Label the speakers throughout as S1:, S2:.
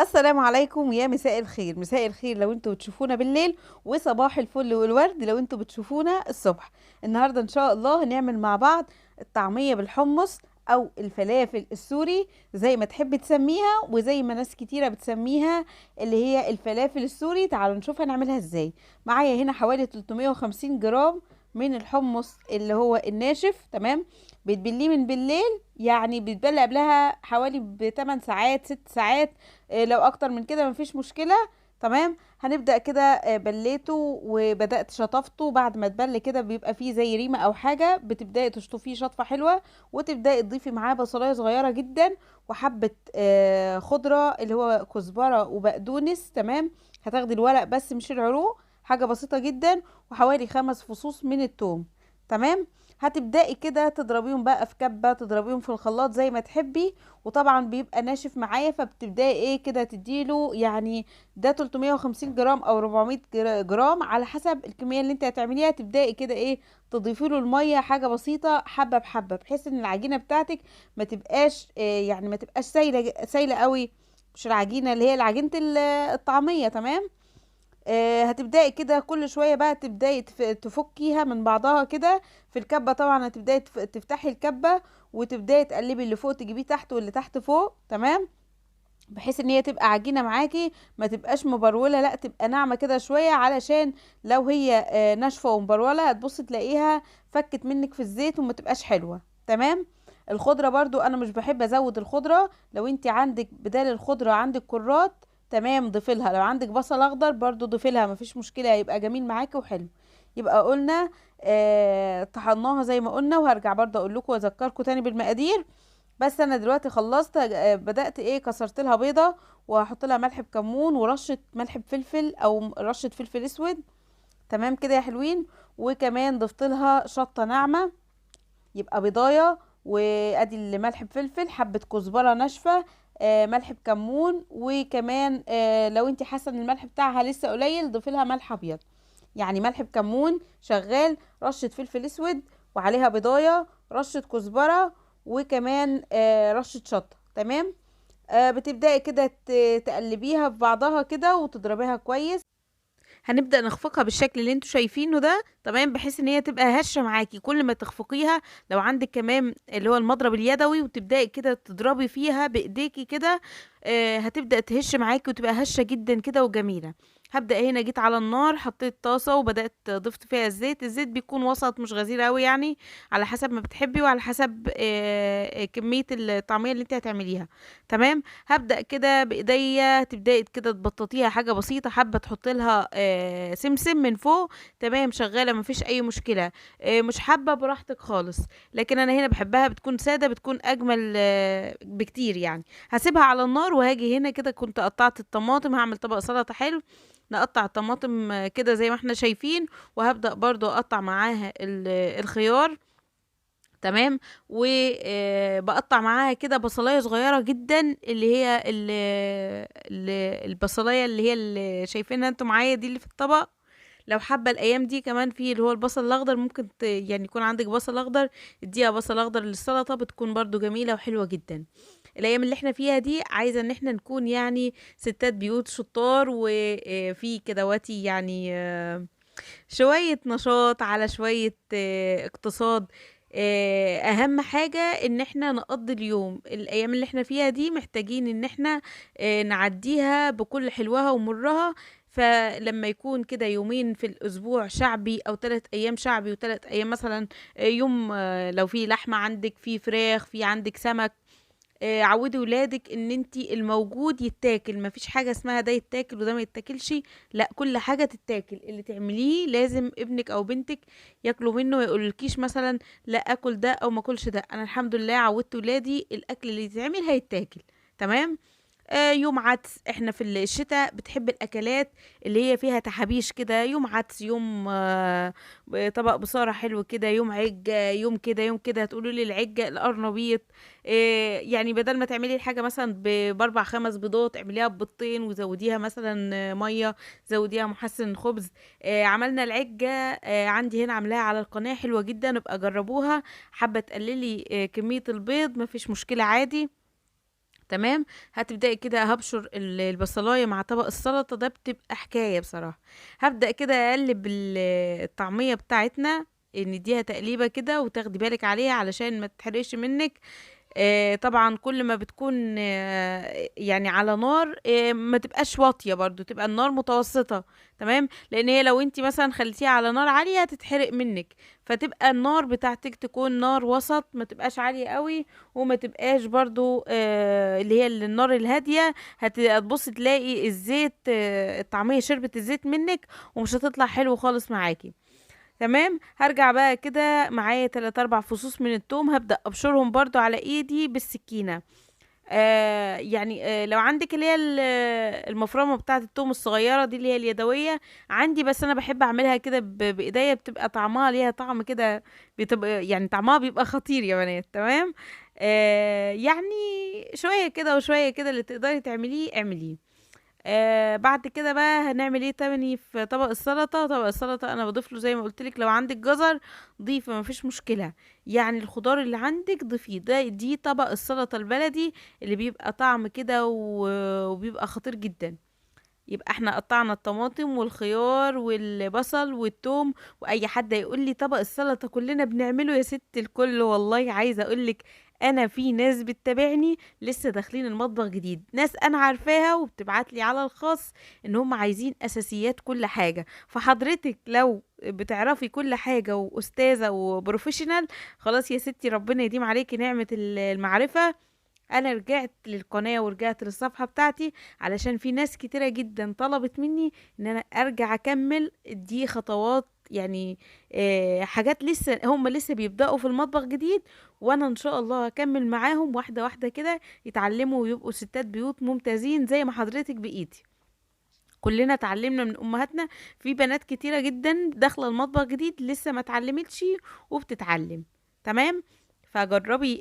S1: السلام عليكم يا مساء الخير. مساء الخير لو انتوا بتشوفونا بالليل، وصباح الفل والورد لو انتوا بتشوفونا الصبح. النهارده ان شاء الله هنعمل مع بعض الطعمية بالحمص او الفلافل السوري زي ما تحب تسميها، وزي ما ناس كتيرة بتسميها اللي هي الفلافل السوري. تعالوا نشوف هنعملها ازاي. معايا هنا حوالي 350 جرام من الحمص اللي هو الناشف، تمام؟ بتبليه من بالليل، يعني بيتبل قبلها حوالي ب8 ساعات 6 ساعات، لو اكتر من كده مفيش مشكلة، تمام؟ هنبدأ كده، بليته وبدأت شطفته. بعد ما تبل كده بيبقى فيه زي ريمة او حاجة، بتبدأي تشطفيه شطفة حلوة، وتبدأي تضيفي معاه بصلاية صغيرة جدا وحبة، خضرة اللي هو كزبرة وبقدونس، تمام؟ هتاخدي الورق بس مش العروق، حاجة بسيطة جدا، وحوالي 5 فصوص من التوم، تمام؟ هتبدأي كده تضربيهم بقى في كبة، تضربيهم في الخلاط زي ما تحبي، وطبعا بيبقى ناشف معايا، فبتبدأي ايه كده تديله، يعني ده 350 جرام او 400 جرام على حسب الكمية اللي انت هتعمليها. تبدأي كده ايه تضيفي له المية حاجة بسيطة، حبة بحبة، بحيث ان العجينة بتاعتك ما تبقاش، يعني ما تبقاش سايلة قوي، مش العجينة اللي هي العجينة الطعمية، تمام؟ هتبدأي كده كل شوية بقى تبدأي تفكيها من بعضها كده في الكبة. طبعا هتبدأي تفتحي الكبة وتبدأي تقلبي اللي فوق تجيبيه تحت واللي تحت فوق، تمام؟ بحيث ان هي تبقى عجينة معاكي، ما تبقاش مبرولة، لا تبقى ناعمة كده شوية، علشان لو هي، ناشفة ومبرولة هتبصي تلاقيها فكت منك في الزيت وما تبقاش حلوة، تمام؟ الخضرة برضو انا مش بحب ازود الخضرة، لو انت عندك بدال الخضرة عندك كرات، تمام، ضيفي لها. لو عندك بصل اخضر برضو ضيفي لها، مفيش مشكلة، هيبقى جميل معاكي وحلو. يبقى قلنا، طحناها زي ما قلنا، وهرجع برضو اقول لكم واذكركم تاني بالمقادير. بس انا دلوقتي خلصت، بدات ايه كسرت لها بيضة، وهحط لها ملح بكمون ورشه ملح بفلفل او رشه فلفل اسود، تمام كده يا حلوين. وكمان ضفت لها شطه ناعمة، يبقى بيضايه، وادي الملح بفلفل، حبه كزبره ناشفة، ملح بكمون، وكمان، لو انت حاسه ان الملح بتاعها لسه قليل ضيفي لها ملح ابيض، يعني ملح بكمون شغال، رشه فلفل اسود، وعليها بيضايه، رشه كزبره، وكمان، رشه شطه، تمام؟ بتبداي كده تقلبيها في بعضها كده وتضربيها كويس. هنبدأ نخفقها بالشكل اللي انتوا شايفينه ده، تمام؟ بحيث ان هي تبقى هشة معاكي. كل ما تخفقيها، لو عندك كمان اللي هو المضرب اليدوي وتبدأي كده تضربي فيها بايديكي كده، هتبدأ تهش معاكي وتبقى هشة جدا كده وجميلة. هبدأ هنا جيت على النار، حطيت طاسة وبدأت ضفت فيها الزيت. الزيت بيكون وسط مش غزير قوي، يعني على حسب ما بتحبي وعلى حسب، كمية الطعمية اللي انت هتعمليها، تمام؟ هبدأ كده بايديا، تبدأي كده تبططيها حاجة بسيطة، حابة تحطي لها، سمسم من فوق، تمام، شغالة مفيش أي مشكلة. مش حابة براحتك خالص، لكن أنا هنا بحبها بتكون سادة، بتكون أجمل، بكتير يعني. هسيبها على النار وهاجي هنا كده كنت قطعت الطماطم، هعمل طبق سلطة حلو. نقطع الطماطم كده زي ما احنا شايفين، وهبدأ برضو اقطع معاها الخيار، تمام؟ وبقطع معاها كده بصلاية صغيرة جدا، اللي هي البصلاية اللي هي اللي شايفينها انتوا معايا دي اللي في الطبق. لو حابة الايام دي كمان في اللي هو البصل الاخضر، ممكن يكون عندك بصل اخضر، اديها بصل اخضر للسلطة، بتكون برضو جميلة وحلوة جدا. الايام اللي احنا فيها دي عايزة ان احنا نكون ستات بيوت شطار، وفي كدواتي شوية نشاط على شوية، اقتصاد. اهم حاجة ان احنا نقضي اليوم. الايام اللي احنا فيها دي محتاجين ان احنا، نعديها بكل حلوها ومرها. فلما يكون كده يومين في الاسبوع شعبي، او 3 ايام شعبي وتلات ايام مثلا، يوم، لو في لحمة عندك، في فراخ، في عندك سمك، عودي ولادك ان انتي الموجود يتاكل، مفيش حاجة اسمها ده يتاكل وده ما يتاكلش، لا كل حاجة تتاكل. اللي تعمليه لازم ابنك او بنتك ياكلوا منه، ما يقولكيش مثلا لا اكل ده او ما اكلش ده. انا الحمد لله عودت ولادي الاكل اللي يتعمل هيتاكل، تمام؟ يوم عدس، احنا في الشتاء بتحب الاكلات اللي هي فيها تحابيش كده، يوم عدس، يوم، طبق بصارة حلو كده، يوم عجة، يوم كده يوم كده. هتقولوا لي العجة القرنبيط، بدل ما تعملي الحاجة مثلا باربع خمس بيضات، اعمليها ببيضتين وزوديها مثلا مية، زوديها محسن خبز. عملنا العجة، عندي هنا عاملاها على القناة حلوة جدا، ابقى جربوها. حابة تقللي، كمية البيض مفيش مشكلة عادي. تمام. هتبدأي كده هبشر البصلاية مع طبق السلطة ده، بتبقى حكاية بصراحة. هبدأ كده اقلب الطعمية بتاعتنا، نديها تقليبة كده وتاخدي بالك عليها علشان ما تتحرقش منك. طبعا كل ما بتكون يعني على نار، ما تبقاش واطية برضو، تبقى النار متوسطة. تمام، لان هي لو انتي مثلا خليتيها على نار عالية هتتحرق منك، فتبقى النار بتاعتك تكون نار وسط، ما تبقاش عالية قوي وما تبقاش برضو اللي هي النار الهادية. هتبصي تلاقي الزيت، الطعمية شربت الزيت منك ومش هتطلع حلو خالص معاكي. تمام. هرجع بقى كده معايا 3-4 فصوص من التوم، هبدأ ابشرهم برضو على ايدي بالسكينة. لو عندك اللي هي المفرمة بتاعة التوم الصغيرة دي اللي هي اليدوية عندي، بس انا بحب اعملها كده بايديا، بتبقى طعمها ليها طعم كده، بتبقى يعني طعمها بيبقى خطير يا بنات. تمام. شوية كده وشوية كده، اللي تقدري تعمليه اعمليه. بعد كده بقى هنعمل ايه تاني في طبق السلطة؟ طبق السلطة انا بضيف له زي ما قلت لك، لو عندك جزر ضيفي مفيش مشكلة، يعني الخضار اللي عندك ضيفيه. دي طبق السلطة البلدي اللي بيبقى طعم كده وبيبقى خطير جدا. يبقى احنا قطعنا الطماطم والخيار والبصل والثوم، واي حد يقول لي طبق السلطة كلنا بنعمله يا ست الكل، والله عايزة اقول لك انا في ناس بتتابعني لسه داخلين المطبخ جديد، ناس انا عارفاها وبتبعت لي على الخاص ان هم عايزين اساسيات كل حاجة. فحضرتك لو بتعرفي كل حاجة واستاذة وبروفيشنال، خلاص يا ستي ربنا يديم عليكي نعمة المعرفة. انا رجعت للقناة ورجعت للصفحة بتاعتي علشان في ناس كتيرة جدا طلبت مني ان انا ارجع اكمل دي خطوات، حاجات لسه هم لسه بيبدأوا في المطبخ جديد، وانا ان شاء الله هكمل معاهم واحدة واحدة كده، يتعلموا ويبقوا ستات بيوت ممتازين زي ما حضرتك بقيتي. كلنا اتعلمنا من امهاتنا، في بنات كتيرة جدا داخلة المطبخ جديد لسه ما اتعلمتش وبتتعلم. تمام. فجربي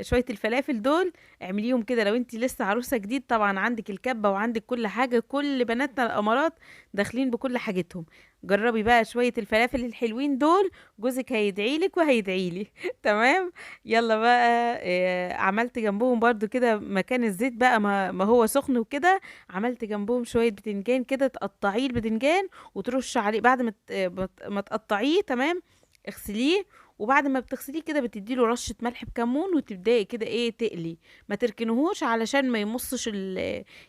S1: شوية الفلافل دول، اعمليهم كده لو انتي لسه عروسة جديد. طبعا عندك الكبة وعندك كل حاجة، كل بناتنا الامارات داخلين بكل حاجتهم. جربي بقى شوية الفلافل الحلوين دول، جوزك هيدعيلك وهيدعيلي. تمام. يلا بقى، عملت جنبهم برضو كده مكان الزيت بقى ما هو سخن وكده، عملت جنبهم شوية بتنجان كده. تقطعيه البتنجان وترش عليه بعد ما تقطعيه. تمام. اغسليه، وبعد ما بتغسليه كده بتديله رشة ملح بكمون، وتبدأي كده تقلي، ما تركنهوش علشان ما يمصش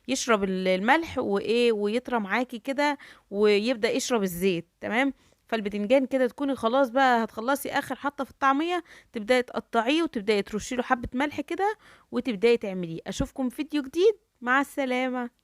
S1: يشرب الملح ويطرى معاكي كده ويبدأ يشرب الزيت. تمام. فالبتنجان كده تكوني خلاص بقى هتخلصي اخر حطة في الطعمية، تبدأي تقطعيه وتبدأي ترشي له حبة ملح كده وتبدأي تعمليه. اشوفكم في فيديو جديد، مع السلامة.